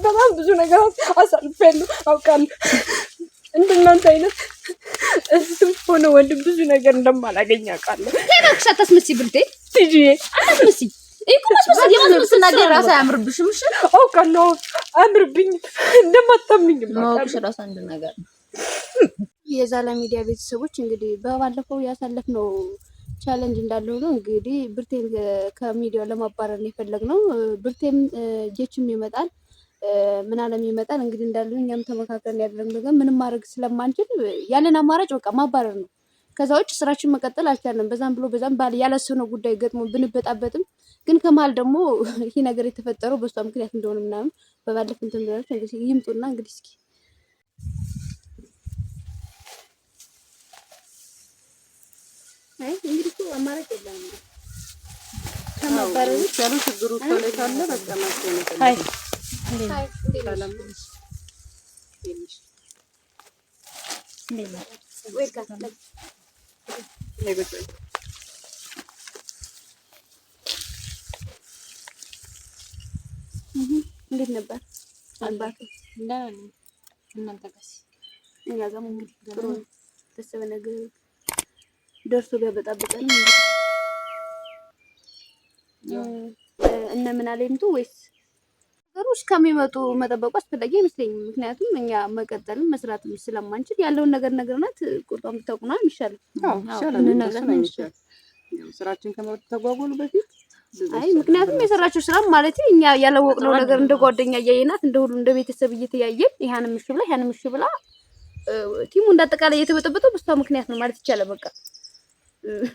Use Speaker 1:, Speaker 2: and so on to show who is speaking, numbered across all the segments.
Speaker 1: በጣም ብዙ ነገር አሳልፌያለሁ አውቃለሁ። እንደናንተ አይነት እህትም ሆነ ወንድም ብዙ ነገር እንደማላገኝ አውቃለሁ።
Speaker 2: እባክሽ አታስመስይ ብልቴ፣
Speaker 1: ቲጂዬ
Speaker 2: አታስመስይ። ይሄ እኮ ማስመሰል የማስመሰል
Speaker 3: ነገር ራሱ አያምርብሽም። እሺ
Speaker 1: አውቃለሁ፣ አያምርብኝም፣ እንደማታምኝም
Speaker 3: ማወቅሽ ራሱ አንድ ነገር ነው።
Speaker 2: የዛላ ሚዲያ ቤተሰቦች እንግዲህ በባለፈው ያሳለፍነው challenge እንዳለ ሆኖ እንግዲህ ብርቴን ከሚዲያው ለማባረር ነው የፈለግነው። ብርቴም ጌችም ይመጣል ምናለም ይመጣል። እንግዲህ እንዳለ እኛም ተመካከርን ያደረግነው ነገር ምንም ማድረግ ስለማንችል ያለን አማራጭ በቃ ማባረር ነው። ከዛ ውጭ ስራችን መቀጠል አልቻልንም። በዛም ብሎ በዛም ባል ያላሰብነው ጉዳይ ገጥሞ ብንበጣበጥም ግን ከመሀል ደግሞ ይህ ነገር የተፈጠረው በእሷ ምክንያት እንደሆነ ምናምን በባለፈው እንትን ብላለች። እንግዲህ ይምጡና እንግዲህ እስኪ አይ እንግዲህ እኮ አማራጭ የለም ከማባረር ውጭ።
Speaker 4: ያሉ ችግሩ ላይ ካለ በቃ መፍትሄ ነው።
Speaker 3: Hi
Speaker 2: እንዴት ነበር አባቱ?
Speaker 3: እናንተ ጋርስ?
Speaker 2: እኛ ጋርም እንግዲህ ጥሩ ነው። ታሰበ ነገር ደርሶ ቢያበጣብጠንም እንግዲህ እነ ምን አለ ይምጡ ወይስ ነገሩ እስከሚመጡ መጠበቁ አስፈላጊ አይመስለኝም። ምክንያቱም እኛ መቀጠልም መስራትም ስለማንችል ያለውን ነገር ነግረናት ቁርጧን ብታውቅ ነው የሚሻለው።
Speaker 4: አዎ ይሻላል፣ እንደሱ ነው የሚሻለው። ያው ስራችን ከመተጓጎሉ በፊት
Speaker 2: አይ ምክንያቱም የሰራችው ስራ ማለት እኛ ያላወቅነው ነገር እንደ ጓደኛ እያየናት እንደ ሁሉ እንደ ቤተሰብ እየተያየን ይሄንም እሺ ብላ ይሄንም እሺ ብላ team ኡ እንዳጠቃላይ የተበጠበጠው በሷ ምክንያት ነው ማለት ይቻላል። በቃ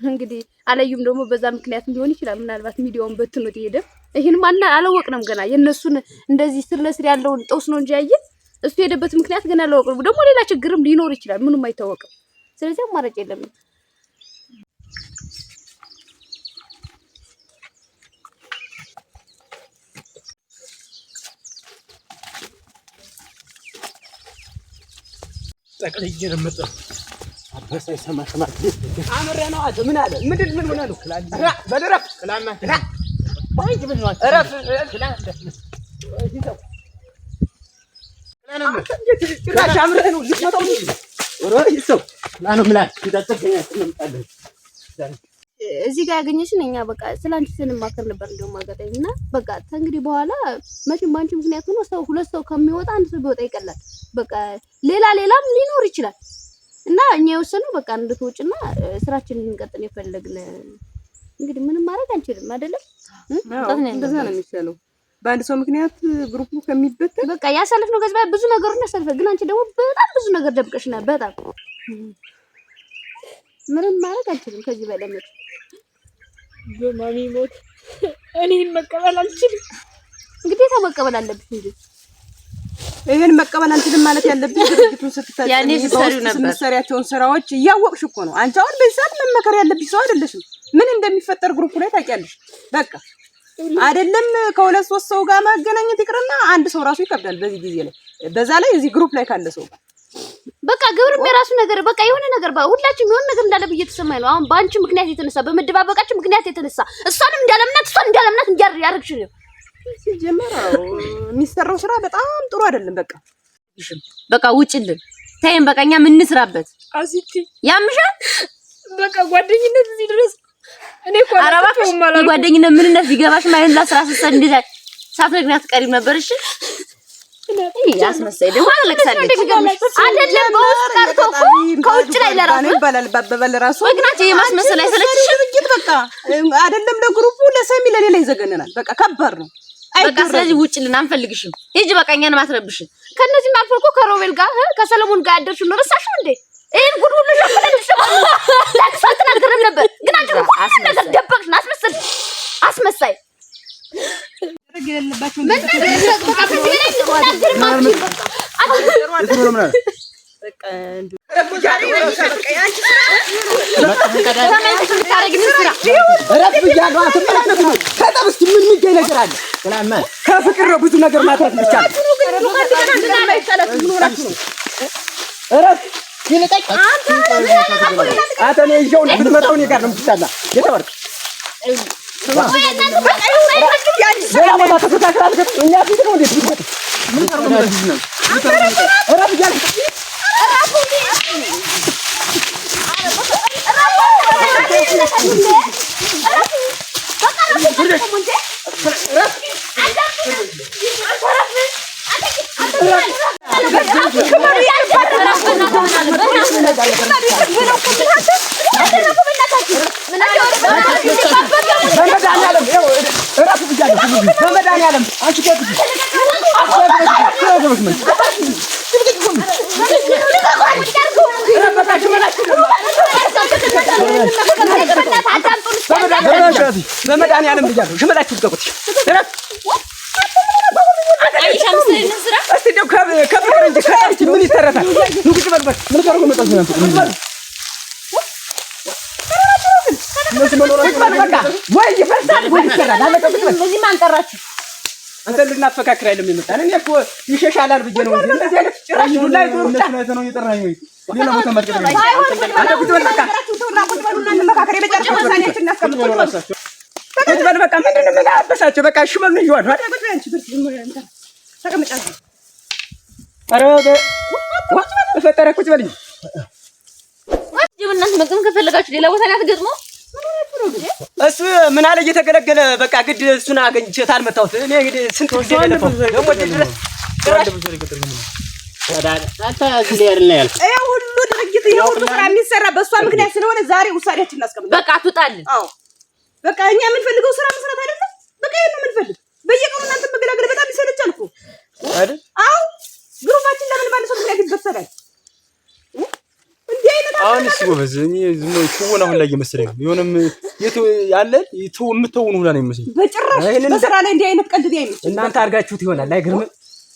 Speaker 2: እንግዲህ አላዩም ደግሞ በዛ ምክንያት ሊሆን ይችላል። ምናልባት ሚዲያውን በትኖት የሄደ ይሄንም አላወቅንም ገና የእነሱን እንደዚህ ስር ለስር ያለውን ጦስ ነው እንጂ ያየን እሱ የሄደበት ምክንያት ገና አላወቅንም። ደግሞ ሌላ ችግርም ሊኖር ይችላል፣ ምንም አይታወቅም። ስለዚህ አማራጭ የለም።
Speaker 5: ጠቅልዬ ነው የምጥለው። አበሳ ይሰማ ሽማግሌ አምሬ ነው። አንተ ምን አለ? ምንድን ምን ሆነህ ነው? በል እረፍ፣ እረፍ። ጭራሽ አምረህ ነው ልትመጣው ነው።
Speaker 2: እዚህ ጋር ያገኘሽን እኛ በቃ ስለ አንቺ ስንማከር ነበር። እንደውም አጋጣሚ እና በቃ ከእንግዲህ በኋላ መቼም በአንቺ ምክንያት ሆኖ ሰው ሁለት ሰው ከሚወጣ አንድ ሰው ቢወጣ ይቀላል። በቃ ሌላ ሌላም ሊኖር ይችላል እና እኛ የወሰነው በቃ እንድትወጪና ስራችንን እንድንቀጥል የፈለግን እንግዲህ ምንም ማድረግ አንችልም አይደለም።
Speaker 4: እንደዛ ነው የሚሻለው። በአንድ ሰው ምክንያት group ኡ ከሚበተን
Speaker 2: በቃ ያሳለፍነው ከዚህ በኋላ ብዙ ነገሮችን አሳልፈን፣ ግን አንቺ ደግሞ በጣም ብዙ ነገር ደብቀሽናል። በጣም ምንም ማድረግ አንችልም ከዚህ በላይ መቼም።
Speaker 1: በማሚ ሞት እኔን መቀበል አልችልም።
Speaker 2: ግዴታ መቀበል አለብሽ እንጂ
Speaker 4: ይሄን መቀበል አንችልም ማለት ያለብሽ ድርጅቱን ስትፈጽሚ
Speaker 3: ያኔ ስትሰሪው ነበር።
Speaker 4: የምትሰሪያቸውን ስራዎች እያወቅሽ እኮ ነው። አንቺ አሁን በዚህ ሰዓት መመከር ያለብሽ ሰው አይደለሽም። ምን እንደሚፈጠር group ላይ ታውቂያለሽ። በቃ አይደለም ከሁለት ሶስት ሰው ጋር መገናኘት ይቅርና አንድ ሰው ራሱ ይከብዳል በዚህ ጊዜ ላይ። በዛ ላይ እዚህ group ላይ ካለ ሰው ጋር
Speaker 2: በቃ ግብርም የራሱ ነገር በቃ የሆነ ነገር ሁላችንም የሆነ ነገር እንዳለ ብዬ ተሰማኝ ነው። አሁን በአንቺ ምክንያት የተነሳ በመደባበቃችን ምክንያት የተነሳ እሷንም እንዳለምናት እሷን እንዳለምናት እንዲያደርግሽ ነው
Speaker 4: ሲጀመር። አዎ የሚሰራው ስራ በጣም ጥሩ አይደለም። በቃ
Speaker 3: በቃ ውጭልን፣ ተይን። በቃ እኛ የምንስራበት
Speaker 1: አሲቲ
Speaker 3: ያምሻል።
Speaker 1: በቃ ጓደኝነት እዚህ ድረስ እኔ እኮ
Speaker 3: ኧረ እባክሽ የጓደኝነት ምንነት ቢገባሽ ማለት ለስራ ስትሰሪ እንደዚያ ሳትነግሪኝ አትቀሪም ነበር። እሺ አስመሳይ ደግሞ አለቅሳለች።
Speaker 2: አይደለም በውስጥ ቀርቶ እኮ ከውጭ ላይ ለራሱ
Speaker 4: ይባላል ባበባል ራሱ
Speaker 3: ወይ ግን አንቺ የማስመሰል አይሰለችሽም?
Speaker 4: ድርጅት በቃ አይደለም ለ group ኡ ለሰሚ ለሌላ ይዘገነናል። በቃ ከባድ ነው።
Speaker 3: በቃ ስለዚህ ውጭልን፣ አንፈልግሽም። ሂጂ በቃ እኛንም አትረብሽን።
Speaker 2: ከእነዚህም አልፎ እኮ ከሮቤል ጋር ከሰለሞን ጋር ያደርሽው ነው። ረሳሽው እንዴ? ይሄን ጉድ ሁሉ ሸፍነን ለአንቺ አልተናገርንም ነበር፣ ግን አንቺ ሁሉ ነገር ደበቅሽን። አስመሰልሽ፣ አስመሳይ
Speaker 5: ከጠብ እስኪ ምን የሚገኝ ነገር አለ? ከፍቅር ነው ብዙ ነገር ማትረፍ ይቻላል። እረፍ አንተ እኔ ይዤው ብትመጣው እኔ ጋር ነው የምትጣላ። የተባልክ ሌላ ቦታ ተስተካክላ እኛ ፊት ነው እንዴት ይቆጥ ምን ታርጉ ነው እረፍ እያልክ በመድኃኒዓለም አንቺ በመድኃኒዓለም ብያለሁ። ሽመላችሁ ልቀቁት። እስኪ እንደው ከፍቅር እንጂ ከጠብ ምን ይተረፋል? ቁጭ በል በል። ምን ታደርጉ መጣችሁ? በቃ ወይ ይፈርሳል ወይ ይሰራል። አለቀ። ቁጭ በል።
Speaker 3: በዚህ ማን ጠራችሁ?
Speaker 5: አንተ ልናፈካክር አይደለም የመጣን። እኔ እኮ ይሸሻላል ብዬ ነው እንጂ እንደዚህ አይነት ጭራሽ ዱላ ይዞ ሩጫ
Speaker 6: ነው የጠራኸኝ ወይ? ሌላ ቦታ መጥቀጥ
Speaker 5: አንተ ቁጭ በል በቃ። ቁጭ በል በቃ። ምንድን ነው የምናበሳቸው? በቃ እሺ በሉን እየዋሉ አይደል? ኧረ በፈጠረ ቁጭ በል እንጂ።
Speaker 3: እናንተ መግጠም ከፈለጋችሁ ሌላ ቦታ ላይ አትገጥሙ።
Speaker 5: እሱ ምን አለ እየተገለገለ በቃ ግድ እሱን አገኝቼ ታልመታሁት እኔ እንግዲህ ስንት ጊዜ ለፈው ደግሞ ድረስ ጭራሽ
Speaker 4: ይሄ ሁሉ ድርጊት ይሄ ሁሉ ስራ የሚሰራ በእሷ ምክንያት ስለሆነ ዛሬ ውሳኔያችን እናስቀምጥ።
Speaker 3: በቃ አትውጣልን።
Speaker 4: አዎ በቃ እኛ የምንፈልገው ስራ መስራት አይደለም። በቃ ይሄን ነው የምንፈልግ። በየቀኑ እናንተ መገላገል በጣም ይሰለቻል እኮ
Speaker 5: አይደል?
Speaker 4: አዎ ግሩፓችን ለምን ባለ ሰው ምክንያት ይበተናል? እንዲህ አይነት
Speaker 6: አሁን እሱ ጎበዝ፣ እኔ ዝም ብሎ ትወና ሁላ እየመሰለኝ ነው። የሆነም የቱ ያለ የምትወኑ ሁላ ነው የሚመስለኝ።
Speaker 4: በጭራሽ በስራ ላይ እንዲህ አይነት ቀልድ አይመችም።
Speaker 5: እናንተ አድርጋችሁት ይሆናል። አይገርምም?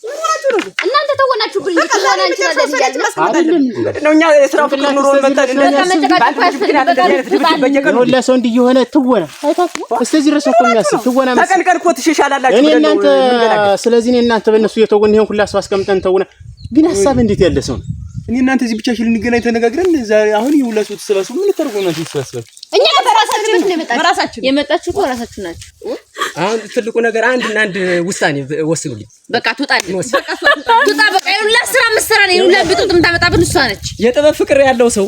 Speaker 4: ምን ሆናችሁ ነው?
Speaker 2: እናንተ ተወናችሁብን እንጂ ትወና እንችላለን እያልን ነው።
Speaker 5: አይደለም ነው እኛ የስራው ፍቅር ኑሮን መጣን። እንደዚህ
Speaker 3: በቃ መጨቃጨቅ አያስፈልግም። በቃ ትውጣልን።
Speaker 5: በየቀኑ
Speaker 7: ሁላ ሰው እንዲህ የሆነ ትወና አይታችሁ እስከዚህ ድረስ እኮ የሚያስብ ትወና መሰለኝ።
Speaker 5: ተቀን ቀን እኮ ትሸሻላላችሁ
Speaker 7: እኔ
Speaker 5: ብለን ነው
Speaker 7: እናንተ
Speaker 5: የምንገላገል።
Speaker 7: ስለዚህ እኔ እናንተ በእነሱ እየተወን ይሄን ሁላ ሰው አስቀምጠን ተውና፣ ግን ሀሳብ እንዴት ያለ ሰው ነው?
Speaker 6: እኔ እናንተ እዚህ ብቻችን ልንገናኝ ተነጋግረን ዛሬ አሁን ይሄ ሁላ ሰው ተሰባስቦ ምን ልታደርጉ ነው የተሰባሰባችሁ?
Speaker 3: እኛ በራሳችን ነው የመጣችሁ።
Speaker 4: በራሳችን
Speaker 3: የመጣችሁ እኮ ራሳችሁ ናችሁ።
Speaker 5: አሁን ትልቁ ነገር አንድና አንድ ውሳኔ ወስኑልኝ።
Speaker 3: በቃ ትውጣልን። ትውጣ በቃ። ይኸውልህ ስራ የምትሰራ ነው። ይኸውልህ ብጥብጥ የምታመጣብን እሷ ነች።
Speaker 5: የጥበብ ፍቅር ያለው ሰው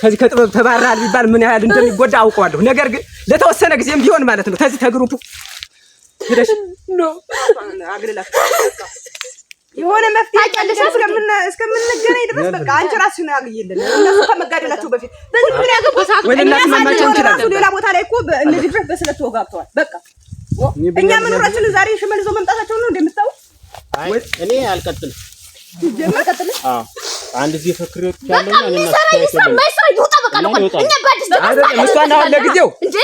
Speaker 5: ከዚህ ከጥበብ ተባራል ቢባል ምን ያህል እንደሚጎዳ አውቀዋለሁ። ነገር ግን ለተወሰነ ጊዜም ቢሆን ማለት ነው ከዚህ ተ group ሄደሽ
Speaker 1: no
Speaker 4: አግልላት የሆነ መፍትሄ እስከምንገናኝ ድረስ በቃ አንቺ ራስሽን አግኝልን። እነሱ ከመጋደላቸው በፊት በዚህ ምክንያት እኮ
Speaker 5: ወይ ልናስማማቸው እንችላለን።
Speaker 4: ሌላ ቦታ ላይ እኮ እነዚህ ልጆች በስለት ተወጋግተዋል። በቃ እኛ መኖራችንን ዛሬ ሽመል ይዘው መምጣታቸውን ነው እንደምታው።
Speaker 7: አይ እኔ አልቀጥልም።
Speaker 4: አልቀጥልም።
Speaker 7: አዎ አንድ ጊዜ ፈክሬ ወጥቻለሁ።
Speaker 3: በቃ የሚሰራ ይስራ፣ የማይሰራ ይውጣ። በቃ ነው እኛ በአዲስ
Speaker 5: አይደለም እሷን አሁን ለጊዜው
Speaker 3: እንዴ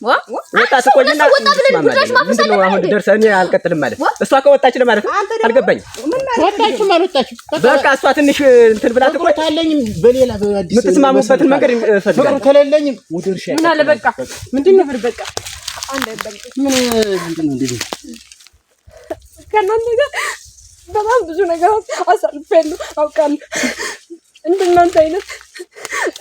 Speaker 5: ወጣ ትቆይና
Speaker 3: ወጣ ብለን ጉዳሽ ማፍረስ
Speaker 5: ምንድን ነው አሁን ደርሰህ እኔ አልቀጥልም ማለት እሷ ከወጣች ለማለት አልገባኝም።
Speaker 7: ወጣችም አልወጣችም
Speaker 5: በቃ እሷ ትንሽ እንትን ብላ
Speaker 7: ፍቅሩ
Speaker 5: ትቆይ
Speaker 7: ካለኝም በሌላ በአዲስ
Speaker 5: የምትስማሙበትን መንገድ
Speaker 7: ፍቅሩ
Speaker 5: እፈልጋለሁ።
Speaker 7: ከሌለኝም ወደ እርሻ
Speaker 1: ምን አለ በቃ
Speaker 7: ምንድን ነው
Speaker 1: በቃ
Speaker 7: ምን ምንድን ነው እንደዚህ
Speaker 1: ከእናንተ ጋር በጣም ብዙ ነገር አሳልፌያለሁ አውቃለሁ። እንደናንተ አይነት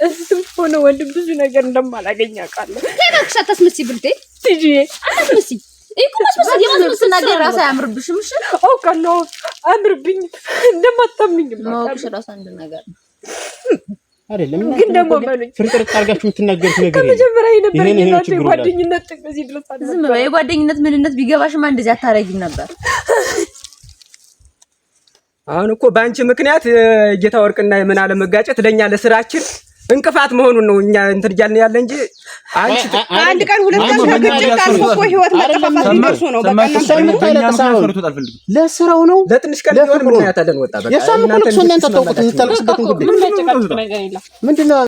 Speaker 1: እህትም ሆነ ወንድም ብዙ ነገር እንደማላገኝ አውቃለሁ።
Speaker 2: እባክሽ አታስመስይ ብርቴ፣
Speaker 1: ትጂዬ
Speaker 2: አታስመስይ። ይሄ እኮ ማስመሰል
Speaker 3: የማስመሰል ነገር ራሱ አያምርብሽም። እሺ
Speaker 1: አውቃለሁ፣ አያምርብኝም፣ እንደማታምኝም
Speaker 3: ማወቅሽ
Speaker 1: አውቃለሁ።
Speaker 3: ራሱ አንድ ነገር ነው።
Speaker 7: አይደለም
Speaker 1: ግን ደግሞ በሉኝ
Speaker 7: ፍርጥርጥ አድርጋችሁ የምትናገሩት ነገር የለም።
Speaker 1: ከመጀመሪያ የነበረኝ
Speaker 7: ይሄን
Speaker 1: የእናንተ
Speaker 7: ችግሩ
Speaker 1: የጓደኝነት ጥግ እዚህ ድረስ
Speaker 3: ዝም
Speaker 1: አልነበረም።
Speaker 3: በይ። የጓደኝነት ምንነት ቢገባሽማ እንደዚህ አታረጊም ነበር።
Speaker 5: አሁን እኮ በአንቺ ምክንያት ጌታ ወርቅና የምናለ መጋጨት ለእኛ ለስራችን እንቅፋት መሆኑን ነው እኛ እንትን እያልን ያለ እንጂ አንቺ
Speaker 4: አንድ ቀን ሁለት ቀን ከግጭት አልፎ እኮ ህይወት መጠፋፋት ሊደርሱ ነው። በቃ
Speaker 7: እሷ የምታለቅስ አሁን ለስራው ነው
Speaker 5: ለትንሽ ቀን ቢሆን
Speaker 7: ለፍቅሩ ነው።
Speaker 5: ምክንያት አለን ወጣ በቃ
Speaker 7: የእሷም እኮ ልቅሶ እናንተ አታውቁትም። የምታለቅስበትን ጉዳይ
Speaker 1: ምንም ያጨቃጭቅ ነገር የለም።
Speaker 7: ምንድን ነው?